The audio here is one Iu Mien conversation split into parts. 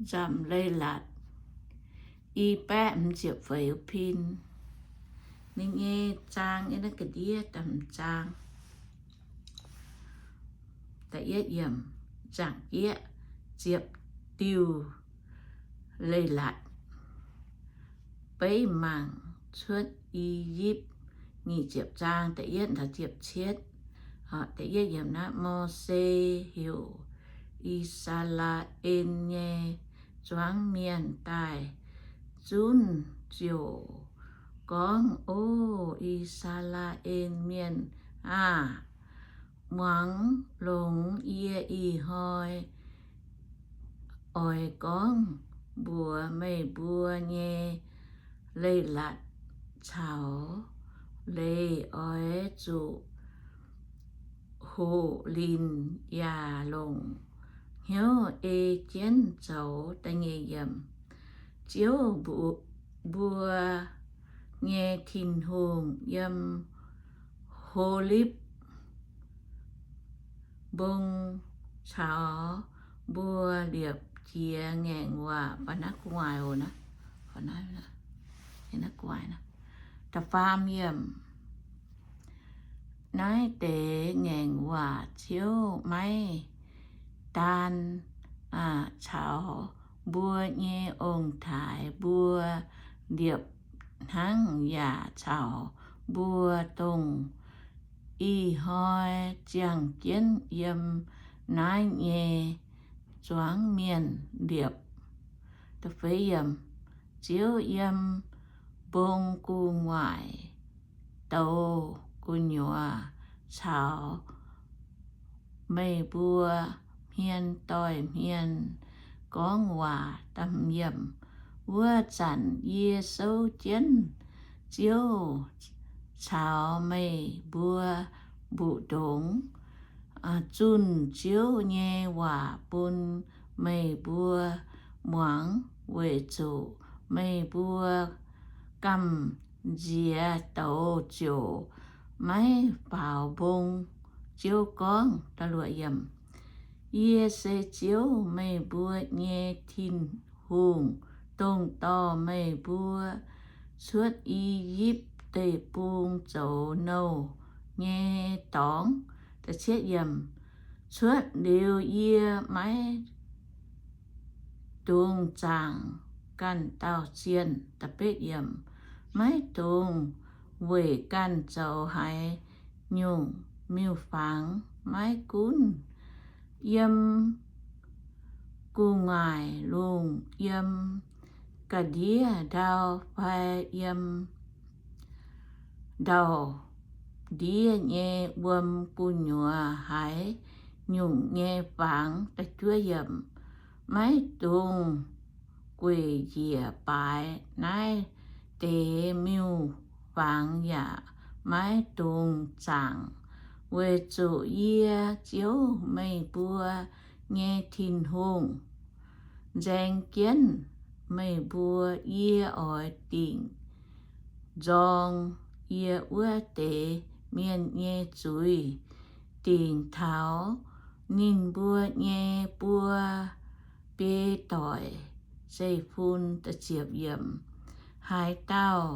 nzamc leiz-latc i baeqv hmz ziepc feix pin. Ninh nyei zaang yiem naaiv ga'ndiev da'hmz zaang. Da'yietv yiemc, zaangc jieqv ziepc diuh leiz-latc. Beiv mangc Cuotv I^yipv nyic ziepc zaang da'yietv taux ziepc cietv. Da'yietv yiemc naaiv, Mose heuc I^saa^laa^en nyei zuangx mienh daaih zunv ziouc gorngv, O I^saa^laa^en Mienh aah! Muangx longx yie ih hnoi oix gorngv mbuox meih mbuo nyei leiz-latc caux leiz oix zuqc hoqc linc yaac longc hnyouv ei jienv zoux. Da'nyeic yiemc, Ziouv mbuo nyei Tin-Hungh yiem Holipv Mbong caux mbuo liepc jiez ngaengc waac. Da'faam yiemc, Naaiv deix ngaengc waac Ziouv maiv daan caux mbuo nyei ong-taaix mbuo liepc hnangv, yaac caux mbuo dongh ih hnoi ziangh jienv yiem naaiv nyei zuangx mienh liepc. Ziouv yiem mbong gu'nguaaic douz gu'nyuoz caux meih mbuo hmien doix hmien gorngv waac. Wuov zanc yie souv jienv Ziouv caux meih mbuo mbu'ndongx, zunh Ziouv nyei waac bun meih mbuo muangx, weic zuqc meih mbuo gamh nziex douz ziouc maiv faaux mbong. Ziouv gorngv, Yie se Ziouv, meih mbuo nyei Tin-Hungh, dongh dorh meih mbuo cuotv I^yipv Deic-Bung zoux nouh nyei dorngx. Cuotv liuz yie maiv dungx zaangc ganh dauh zienh. Maiv dungx weic ganh zoux haaix nyungc miuc-fangx, maiv gunv yiem gu'nguaaic lungh, yiem ga'ndiev ndau, fai yiem ndau-ndiev nyei wuom gu'nyuoz haaix nyungc nyei fangx. Maiv dungx gueic njiec baaix naaiv deix miuc-fangx, yaac maiv dungx zaangc, weic zuqc yie, Ziouv, meih mbuo nyei Tin-Hungh, nzaeng jienv meih mbuo. Yie oix dingc nzorng yie wuov deix mienh nyei zuiz, dingc taux ninh mbuo nyei buo biei doic zeiv-fun. Haaix dauh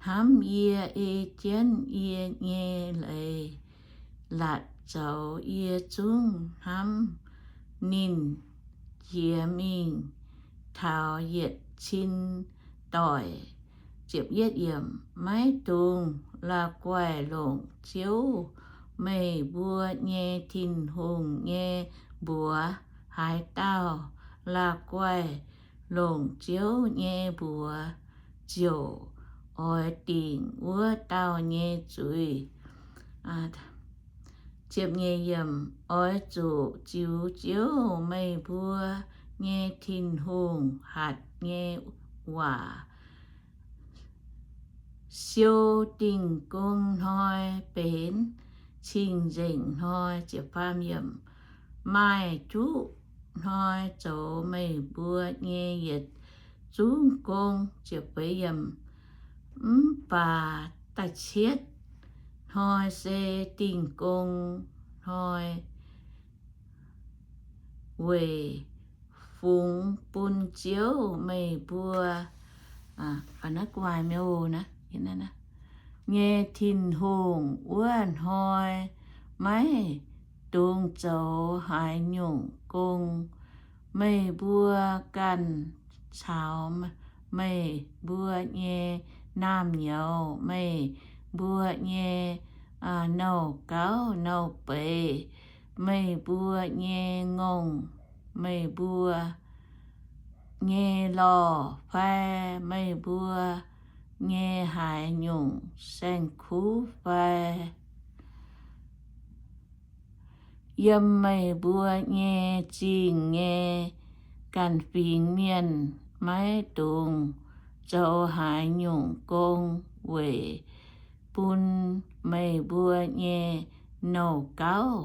hnamv yie, ei jienv yie nyei leiz-latc zoux, yie zungv hnamv ninh jiex mingh taux yietc cin doic. Maiv dungx la'guaih longc Ziouv, meih mbuo nyei Tin-Hungh, nyei mbuox. Haaix dauh la'guaih longc Ziouv nyei mbuox ziouc oix dingc wuov dauh nyei zuiz. Oix zuqc ziux Ziouv, meih mbuo nyei Tin-Hungh, hatc nyei waac. Siou Dingh Gong Hnoi benx cing-nzengc hnoi. Maaih juqv hnoi zoux meih mbuo nyei yietc zungv gong. Mv baac da'cietv hnoi se Dingh Gong Hnoi, weic fungx bun Ziouv meih mbuo nyei Tin-Hungh. Wuov hnoi maiv dungx zoux haaix nyungc gong. Meih mbuo ganh caux meih mbuo nyei naamh nyouz, meih mbuo nyei nouh gauv nouh beiz, meih mbuo nyei ngongh, meih mbuo nyei lorh fai meih mbuo nyei haaix nyungc saeng-kuv fai yiem meih mbuo nyei zingh nyei ganh fingx mienh, maiv dungx zoux haaix nyungc gong weic bun meih mbuo nyei nouh gauv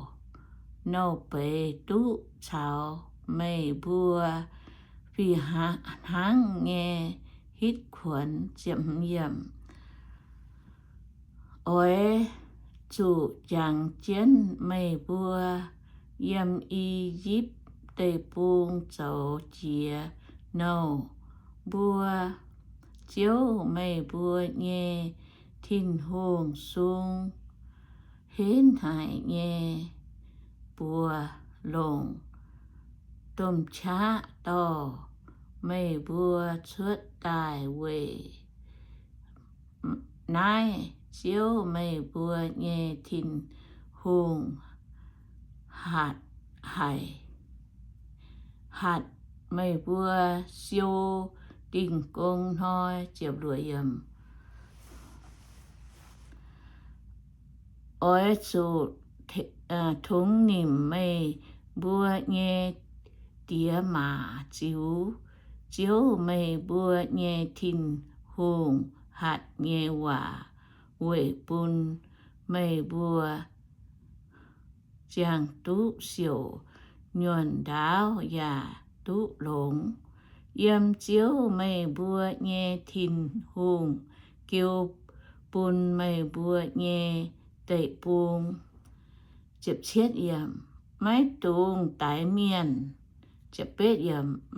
nouh beiz duqv caux meih mbuo fih hnangv nyei hitv kuonx. Oix zuqc jangx jienv meih mbuo yiem I^yipv Deic-Bung zoux jiex nouh. Mbuo, Ziouv, meih mbuo nyei Tin-Hungh, sung henv haic nyei buoz-longc domh qaqv dorh meih mbuo cuotv daaih weic naaiv Ziouv, meih mbuo nyei Tin-Hungh, hatc haic, hatc meih mbuo siou Dingh Gong Hnoi. Oix zuqc tungx nimc meih mbuo nyei diex maac ziux Ziouv, meih mbuo nyei Tin-Hungh, hatc nyei waac weic bun meih mbuo ziangh duqv siouc, nyuonh ndaauv yaac duqv longx yiem Ziouv, meih mbuo nyei Tin-Hungh, jiu bun meih mbuo nyei deic-bung. Maiv dungx daix mienh.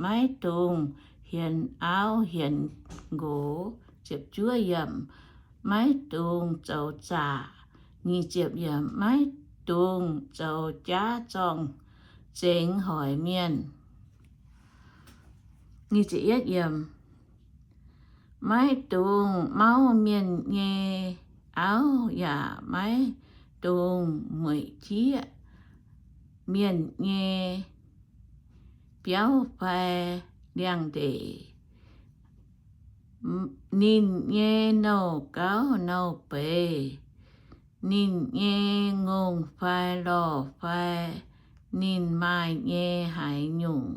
Maiv dungx hienx auv hienx nqox. Maiv dungx zoux zaqc. Maiv dungx zoux jaav zorng-zengx hoic mienh. Maiv dungx mauv mienh nyei auv, yaac maiv dungx mueic jieqv mienh nyei biauv fai liangx-ndeic. Ninh nyei nouh gauv nouh beiz, ninh nyei ngongh fai lorh fai ninh maaih nyei haaix nyungc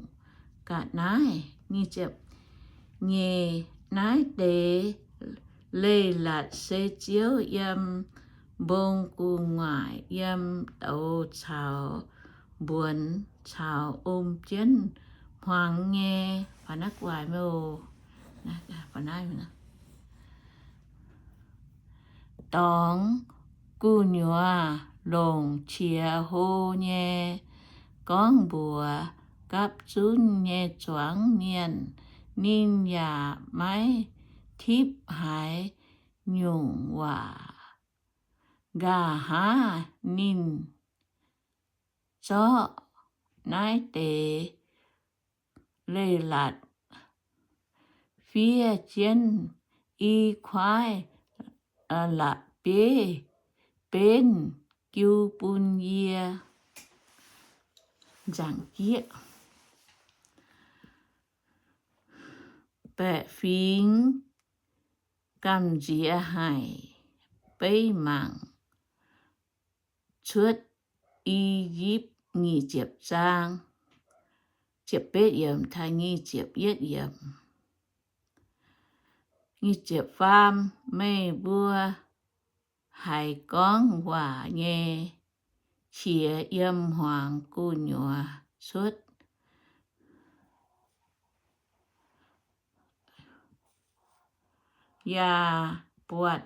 ga'naaiv. Nyeic, naaiv deix leiz-latc se Ziouv yiem mbong gu'nguaaic, yiem douz caux mbuonx caux om jienv hmuangx nyei dorngx gu'nyuoz longc qiex hlo nyei gorngv mbuox gapv zunv nyei zuangx mienh. Ninh yaac maiv tipv haaix nyungc waac. Nqa'haav ninh zorqv naaiv deix leiz-latc fiev jienv i kuaaiv la'bieiv-benv jiu bun yie. Baeqc fingx gamh nziex haic, beiv mangc Cuotv I^yipv nyic ziepc zaang, nyic ziepc faam. Meih mbuo haiz gorngv waac nyei qiex yiem hmuangx gu'nyuoz cuotv, yaac buatc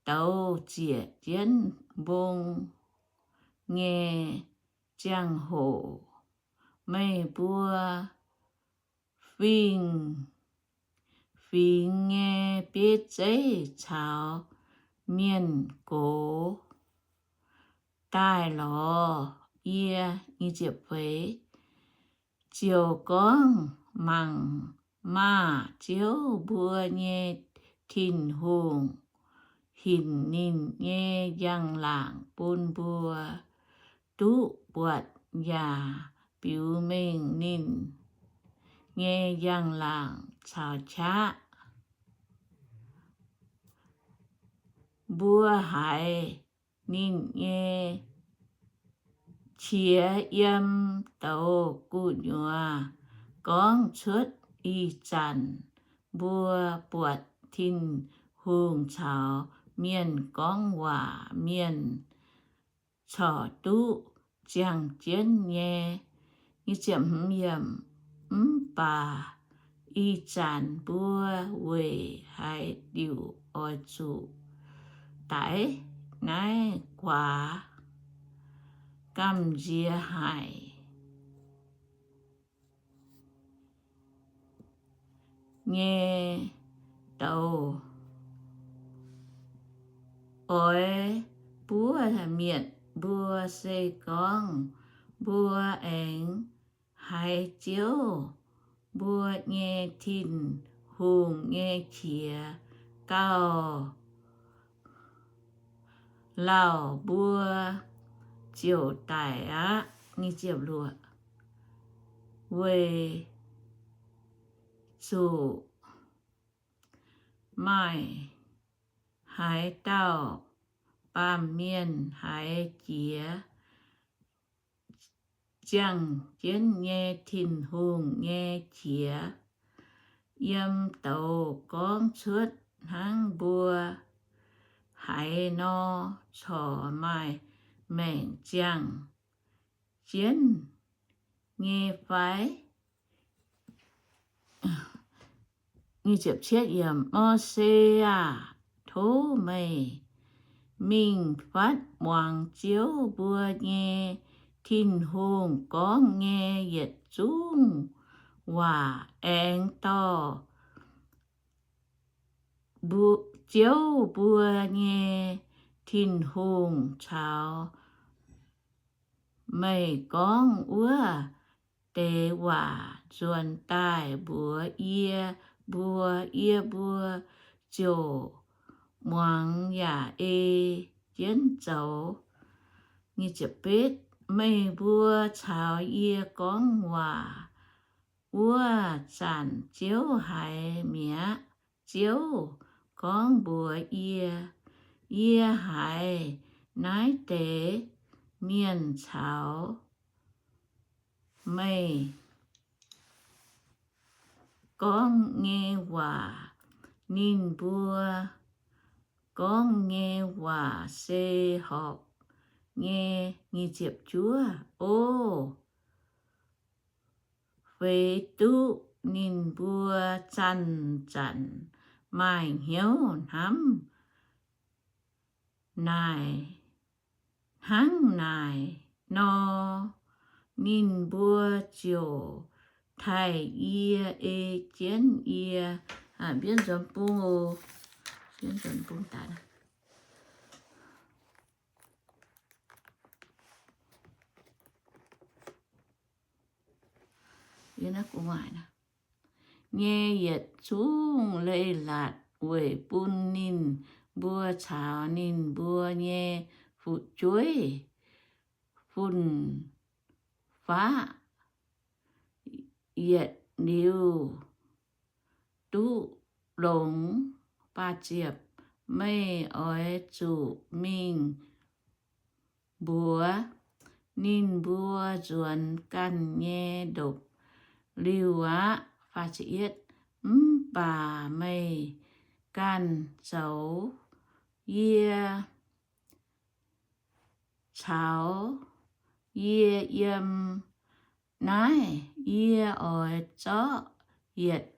douz ziec jienv mbong nyei ziangh hoc, meih mbuo fingx, fingx nyei bieiv zeiv caux mienh gox daaih lorz yie, ziouc gorngv, Mangc maah! Ziouv, mbuo nyei Tin-Hungh hinc ninh nyei njang-laangc bun mbuo duqv buatc yaac biux mengh ninh nyei njang-laangc caux qaqv. Mbuo haiz ninh nyei qiex yiem douz gu'nyuoz gorngv cuotv. Ih zanc mbuo buatc Tin-Hungh caux mienh gorngv waac, mienh corc duqv ziangh jienv nyei. Mv baac ih zanc mbuo weic haaix diuc oix zuqc daix naaiv guaax gamh nziex haic nyei douz? Oix buov mietc mbuo se gorngv mbuo aengx haiz Ziouv, mbuo nyei Tin-Hungh nyei qiex gauh lauh, mbuo ziouc daic aqv. Weic zuqc maaih haaix dauh baamh mienh haiz jiex ziangh jienv nyei Tin-Hungh nyei qiex yiem douz gorngv cuotv hnangv mbuo haiz nor, corc maaih maengc ziangh jienv nyei fai? Mose aah, tov meih mingh fatv muangx Ziouv mbuo nyei Tin-Hungh gorngv nyei yietc zungv waac, aengx dorh Ziouv mbuo nyei Tin-Hungh caux meih gorngv wuov deix waac nzuonx daaih mbuox yie mbuo. Yie mbuo ziouc muangx yaac ei jienv zoux. Meih mbuo caux yie gorngv waac wuov zanc Ziouv haiz mi'aqv. Ziouv gorngv mbuox yie, Yie haiz naaiv deix mienh caux meih gorngv nyei waac. Ninh mbuo gorngv nyei waac se horpc nyei. O, feix duqv ninh mbuo zanc-zanc maaih hnyouv hnamv naaic, hnangv naaic nor, ninh mbuo ziouc taaih yie, ei jienv yie. Mbienv nzuonx bung oc. Mbienv nzuonx bung daaih. Nyei yietc zungv leiz-latc weic bun ninh mbuo caux ninh mbuo nyei fu'jueiv fun-faqv yietc liuz duqv longx. Meih oix zuqc mingh mbuox ninh mbuo nzuonx ganh nyei ndopv-liuh aqv. Mv baac meih ganh zoux yie caux yie yiem naaiv. Yie oix zorqv yietc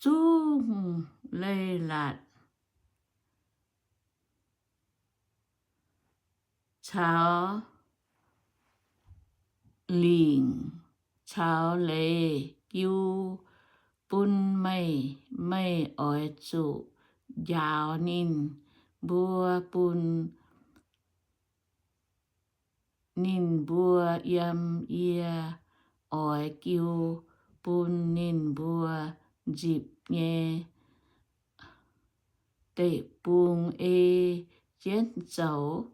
zungv leiz-latc caux lingc caux leiz jiu bun meih, meih oix zuqc njaaux ninh mbuo bun ninh mbuo yiem yie oix jiu bun ninh mbuo nzipc nyei deic-bung ei jienv zoux.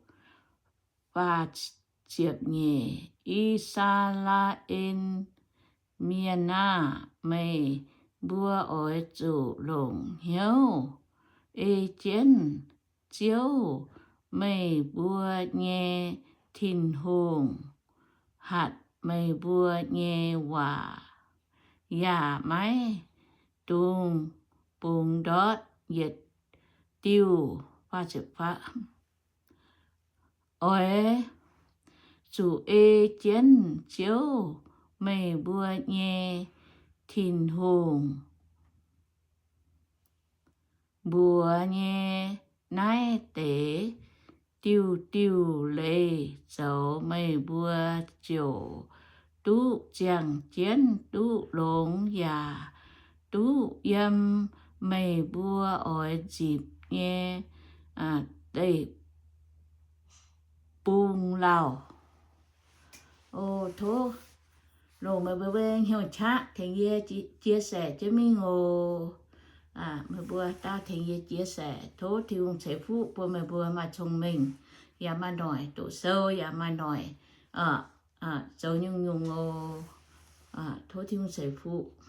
Ziepc nyeic, I^saa^laa^en mienh aah! Meih mbuo oix zuqc longc hnyouv ei jienv Ziouv, meih mbuo nyei Tin-Hungh, hatc meih mbuo nyei waac, yaac maiv dungx bungx ndortv yietc diuh. Oix zuqc ei jienv Ziouv, meih mbuo nyei Tin-Hungh, mbuox nyei naaiv deix diuh diuh leiz zoux, meih mbuo ziouc duqv ziangh jienv, duqv longx, yaac duqv yiem meih mbuo oix nzipc nyei deic-bung lauh. O, tov longc meih mbuo nyei hnyouv qaqv tengx yie chia sẻ jienv mingh oc. Meih mbuo daaih tengx yie chia sẻ. Tov Tin-Hungh ceix fuqv bun meih mbuo maaih cong-mengh, yaac maaih noic, doqc sou yaac maaih noic, zoux nyungc-nyungc oc. Tov Tin-Hungh ceix fuqv.